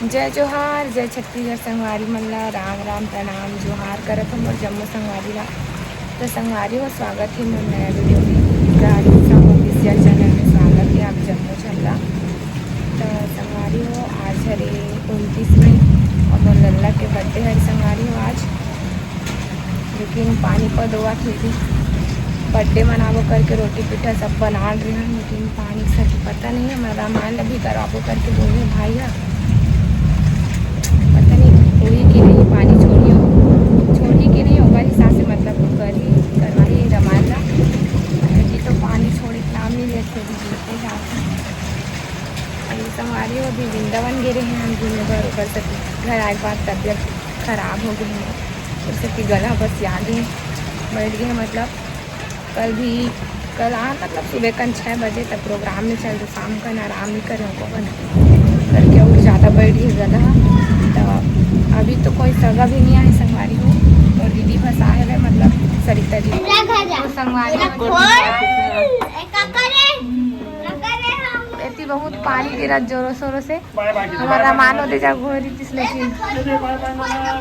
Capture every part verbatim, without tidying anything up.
जय जोहार, जय छत्तीसगढ़ संगवारी मन ला राम राम, प्रणाम, जोहार करत हो मोर जम्मो संगवारी ला। तो संगवारी हो, स्वागत है मोर नया वीडियो में। राजू साहू ऑफिशियल चैनल में स्वागत है आप जम्मो झन ला। तो संगवारी हो, आज हरे उनतीस में और मोर लल्ला के बर्थडे हरे संगवारी हो आज। लेकिन पानी पद होवत हे, बर्थडे मनाबो करके रोटी पीठा सब बना रहे हैं, लेकिन पानी से तो पता नहीं है। मैं रामायण अभी कराबो करके बोले भाई है, पता नहीं होही कि नहीं, पानी छोड़ही हो, छोड़ही कि नहीं, ओकर हिसाब से मतलब करी, करवाही रामायण ला। जी तो पानी छोड़े के नाम नहीं लेते, अभी गिरते जाते हैं। अभी संगवारी हो, अभी वृंदावन गे रहे हैं हम घूमे बर, ओकर से घर आए के बाद तबीयत खराब हो गई है, जैसे कि गला बस याद है बैठ गए हैं। मतलब कल भी, कल आ मतलब सुबह कन छः बजे तक प्रोग्राम में चल रहे, शाम कन आराम नहीं करे को बना करके और ज़्यादा बैठ गए गला। तो अभी तो कोई सगा भी नहीं आए संगवारी हो, और दीदी बस आए हुए, मतलब सरिता जी। तो संगवारी हो, एती बहुत पानी गिरत जोरों शोरों से। हमारा रामायण होते जा घोरी तिस लेकिन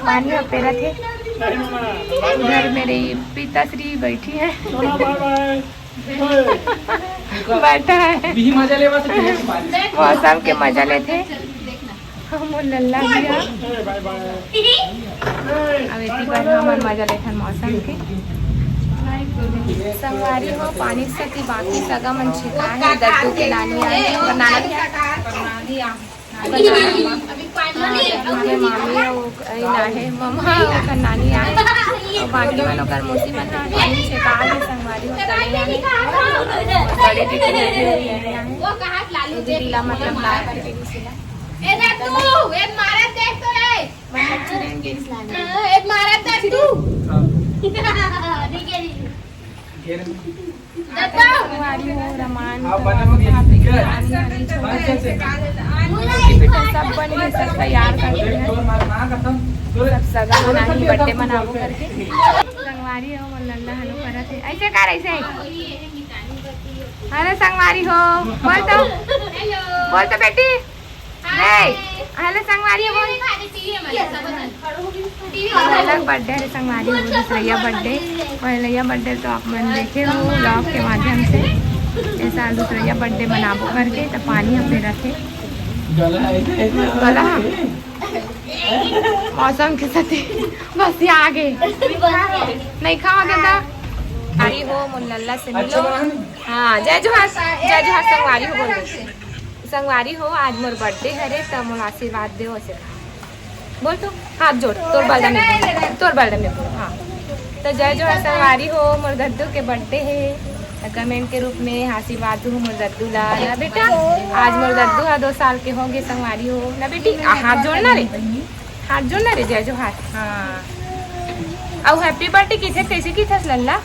पानी ह पेरत हे। उधर मेरे पिताश्री बैठी है। बैठा है। मौसम के मजा लेते। हम लल्ला भी है। अब एती बार हमन मजा लेथन मौसम के। संगवारी हो, पानी से ती बाकी सगा मन छिपा है, दद्दू के नानी आए, नाना के मामी अउ नाहे ममा अउ नानी आए, अउ बाकी मन ओकर मौसी मन ह पानी छिपा के संगवारी हो चले आए। बड़े दीदी लगे हुए हैं। वो कहाँ लालू दीदी ला मतलब बाहर के दीदी से ला। ए दद्दू, ए मारत देख तो रे। मतलब चिरंग के इस लाने। ए मारत दद्दू। नहीं गिरी। दद्दू। संगवारी हो, रामायण हाँ, बने हो गई। पानी हरी छोड़ के सब बन गए, सब तैयार कर दिए हैं। सब सगा मनाही, बर्थडे मनाबो करके। संगवारी हो, मोर लल्ला हलो करत हे। ऐसे कर, ऐसे। अरे संगवारी हो, बोल तो। बोल तो बेटी। हे, हेलो संगवारी हो, बोल। मोर लल्ला के बर्थडे हरे संगवारी हो, दूसरैया बर्थडे। पहलैया बर्थडे तो आप मन देखे हो व्लॉग के माध्यम से। ए साल दूसरैया बर्थडे मनाबो करके, त पानी ह पेरत हे। गला है, ऐसे, ऐसे गला। मौसम के साथे बस ये आगे। नहीं खावा दादा। संगवारी हो, मोर लल्ला से मिलो। हाँ, जय जोहार, जय जोहार संगवारी हो बोल दे। संगवारी हो, आज मोर बर्थडे हरे, त मोला आशीर्वाद देव, ऐसे कहा। बोल तो, हाथ जोड़, तोर बलदा में बोल, तोर बलदा में बोल, हाँ। तो जय जोहार संगवारी हो, मोर दद्दू के बर्थडे हे, त कमेंट के रूप में आशीर्वाद दू मोर दद्दू ला, ना बेटा? आज मोर दद्दू हा दो साल के हो गए संगवारी हो, ना बेटी? आ, हाथ जोड़ना रे, हाथ जोड़ना रे, जय जोहार, हाँ। अउ हैप्पी बर्थडे किथे, कैसे किथस लल्ला?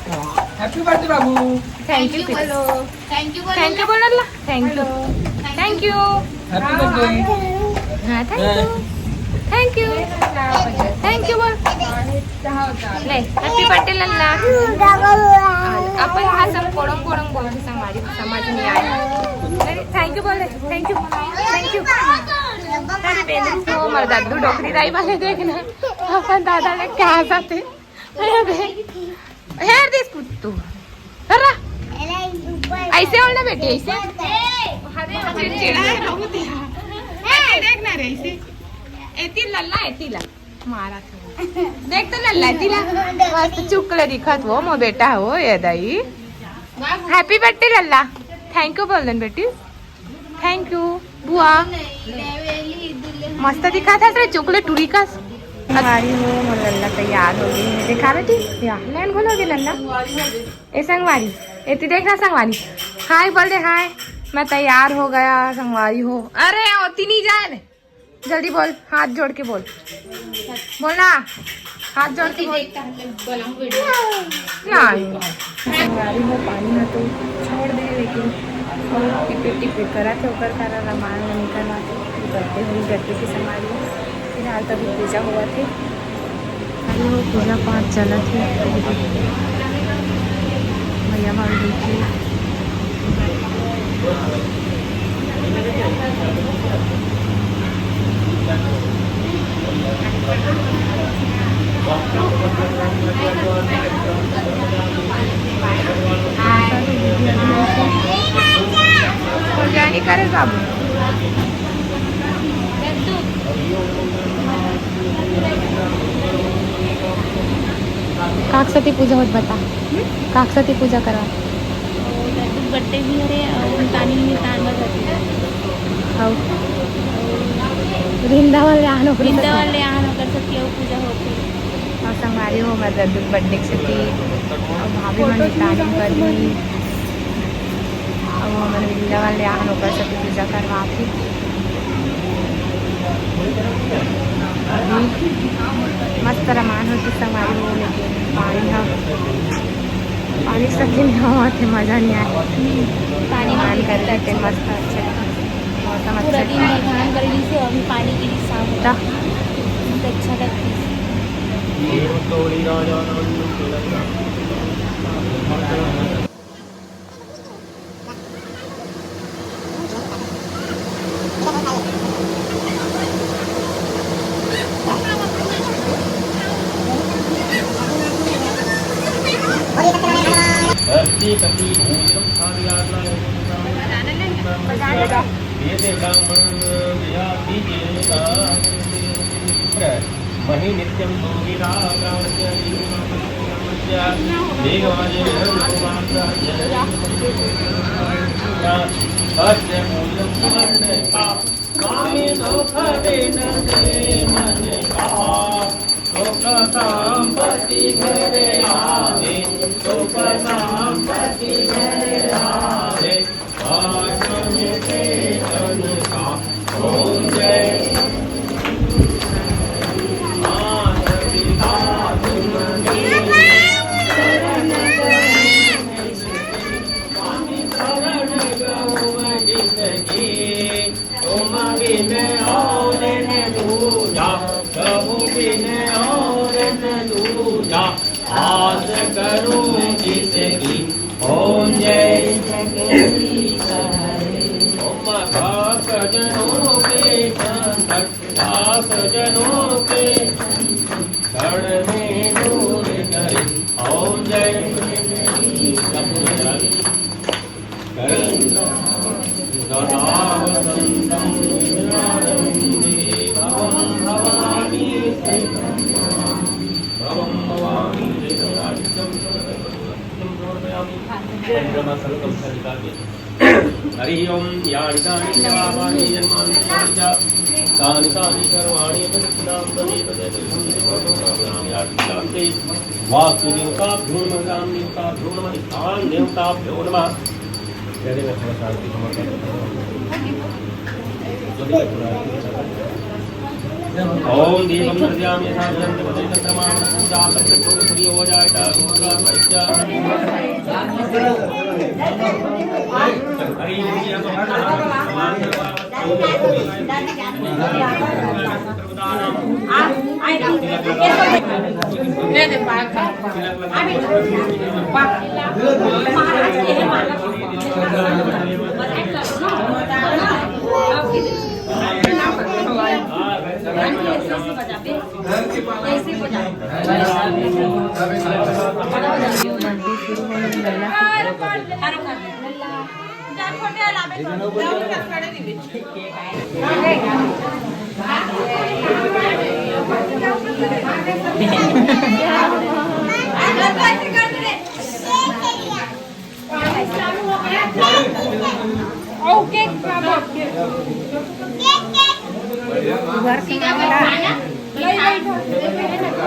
हैप्पी बर्थडे बाबू। थैंक यू बोलो। थैंक यू बोल। थैंक यू बोल लल्ला। Thank you. Thank you. Happy birthday. हाँ, thank you. Thank you. Thank you बोल। ले, हैप्पी बर्थडे लल्ला। अपन भाषा में कोड़म कोड़म बोल के संगवारी को समझ नहीं आया। अरे, थैंक यू बोल दे। Thank you. Thank you. अरे, बेंदरी तो हमारे दादू डोकरी दाई वाले देखना। अपन दादा ने क्या हंसाते। अरे, देख। हेर दिस पुत्तू। हरा। ऐसे बोलना बेटी, ऐसे। चिड़चिड़ा है बहुत ही। ऐसे देखना रे, ऐसे। एती लल्ला, एती ला। मारा था। देख तो लल्ला, एती ला। मस्त चुकले दिखत हो, मो बेटा हो, ये दाई। Happy birthday Lalla. Thank you बोल देन बेटी। थैंक यू बुआ। मस्त दिखत हस रे, चॉकलेट टूरी कस। संगवारी हो, मोर लल्ला तैयार हो गई है। देखा बेटी, या लाइन बोलोगे लल्ला? ए संगवारी, एती देखना संगवारी। हाय बोल दे, हाय। मैं तैयार हो गया संगवारी हो। अरे ओती नहीं जाए ने। जल्दी बोल, हाथ जोड़ के बोल। बोल ना, हाथ जोड़ के बोल। नहीं। संगवारी हो, पानी में तो छोड़ दे, लेकिन बहुत टिपे टिपे करा थे, ओकर कारण रामायण में निकल आते। करते हुए करते थे संगवारी हो। फिलहाल तभी पूजा हुआ थे। अरे वो पूजा पाठ चलत हे। भैया भाभी देखिए। जाने करे बाबू। काकसती पूजा होत बता। काकसती पूजा करवा। अउ दद्दू बर्थडे भी हरे, अउ तानी में तान बस हरे। अउ वृंदावन ले आन ओकर वृंदावन ले आन ओकर सती अउ पूजा होथे। अउ संगवारी हो, मैं दद्दू बर्थडे के सती अउ भाभी मन तानी बनी। अउ हमन वृंदावन ले आन ओकर सती पूजा करवाथे। अभी मस्त रमान होती संगवारी हो, लेकिन पानी ह, पानी सही में आवत हे, मजा नहीं आए। पानी मान कर लेते मस्त, अच्छा मौसम पूरा अच्छा दिन है। धान कर ली से, अभी पानी की शाम होता। बहुत अच्छा लगती है। मही नित्यं भोगिता प्राणस्य जीवनस्य। अस्य पूजनं स्मरणता। स्वामी सुख दिन दे मन का, सुख संपत्ति घर आवे, सुख संपत्ति घर आवे। तुम बिन और न दूजा, प्रभु बिन और न दूजा। आस करूं जिसकी, ओम जय जगदीश हरे। ओम भक्त जनों के संकट, भक्त जनों के संकट, क्षण में दूर करे। ओम जय जगदीश हरे। हरि ओम। यानि कानि च पापानि जन्मान्तरेषु च, तानि तानि सर्वाणि अपि क्षिप्तानि पदे पदे। वास्तु देवताभ्यो नमः, ग्राम देवताभ्यो नमः, स्थान देवताभ्यो नमः। ओम दीपं दर्शयामि यथा चंद्रमते चंद्रमा पूजा तत्र सूर्यो जायता सूर्या।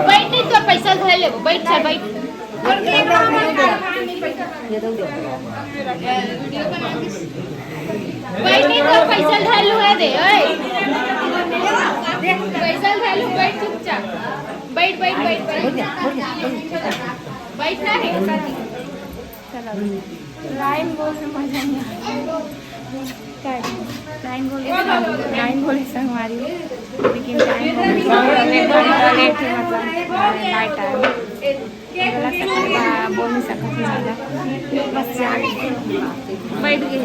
बैठ नहीं तो पैसा धर लेबो, बैठ जा, बैठ। बैठ नहीं तो पैसा धर लू है दे, ओए। पैसा धर लू, बैठ चुपचाप। बैठ, बैठ, बैठ, बैठ। बैठना है। चलो। लाइन बोल में मजा नहीं आया। क्या है? लाइन बोल, लाइन बोले संगवारी, लेकिन टाइम हो गया, लेट है, मतलब, नाइट टाइम। बोला सकते बा-, बोल नहीं सकते ज़्यादा, बस जा रही। बैठ गई।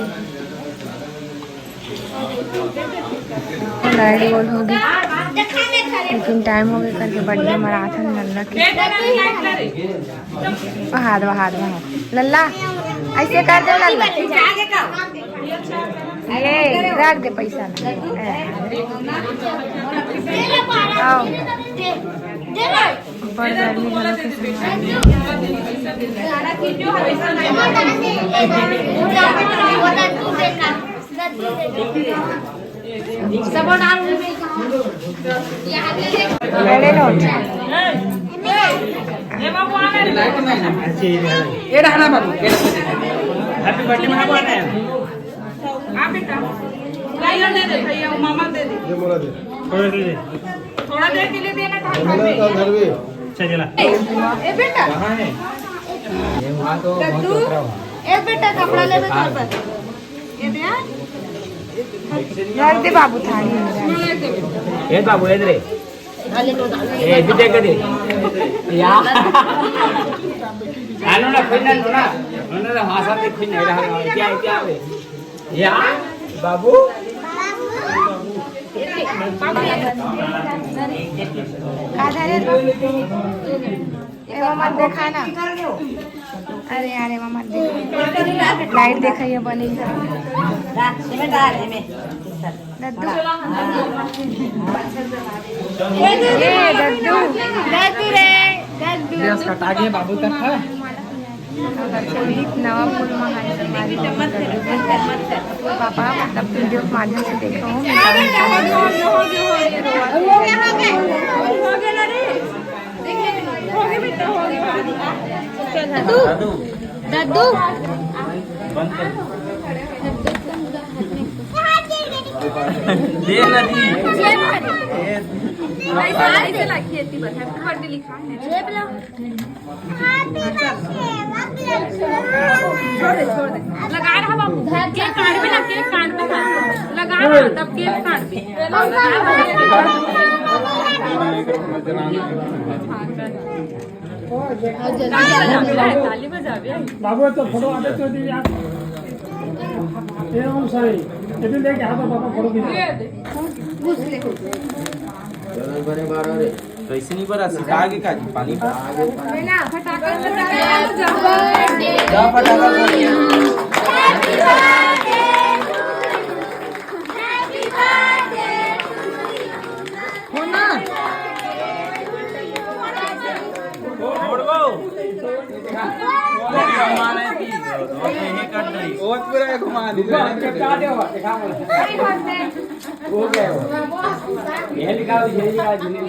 लाइट गोल होगे, लेकिन टाइम होगे करके बढ़िया मराथन लल्ला के। वहाद, वहाद, वहाद। लल्ला, ऐसे कर दे लल्ला। ये रख दे पैसा। आओ। ऊपर गर्मी घलो के समय। बड़े नोट। ये रहा ना बाबू, ये रहा। Happy birthday मनाबो ना। हाँ बेटा, लाइयो, दे दे भैया, वो मामा दे दे। ये मोला दे। थोड़ा देर के लिए देना था, ये मोला था घर में। अच्छा, चला। ए बेटा। कहाँ है? ये वहाँ तो बहुत दद्दू, कचरा हुआ। ए बेटा, कपड़ा ले बेटा, ऊपर। ये दे यार। रख दे बाबू, थाली में। ये बाबू, ये दे। ए, भी देख दे। या। आनो ना, खोई ना, ना। ना, ना, हाँ, सब देख, खोई ना, रहा, क्या है, क्या है? या, बाबू। का धरे? ए, मम्मा, देखा ना। अरे यार, ए, मम्मा, देखा। लाइट देखा, ये बनी। दद्दू। ए, दद्दू। दद्दू रे, दद्दू। गैस कटा गया बाबू तक है। संदीप नवा पुल महान समाज पापा, मतलब, वीडियो के माध्यम से देख रहा हूँ। दद्दू, दद्दू। दे ना दी। जेब में। ऐसे, ऐसे लगी है, इतनी बार Happy birthday लिखा है। जेब लो। छोड़ दे, छोड़ दे। लगा रहा बाबू। केक काट में ना, केक काट में ना। लगा रहा, तब केक काट दे। ताली बजा, ताली बजा। बाबू, तो फोटो आते तो दी यार। ए, हम सही। इधर लेके हाथ पापा फोटो खींच। घुस ले। कैसे नहीं भरा? सिखा के का जी? पानी।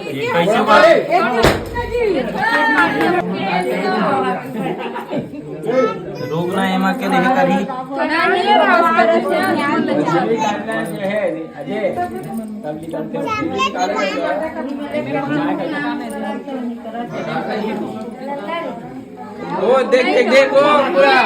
ये कैसे बात? रोग ना एमा के देखे करी। वो देख, देख, देख, वो पूरा।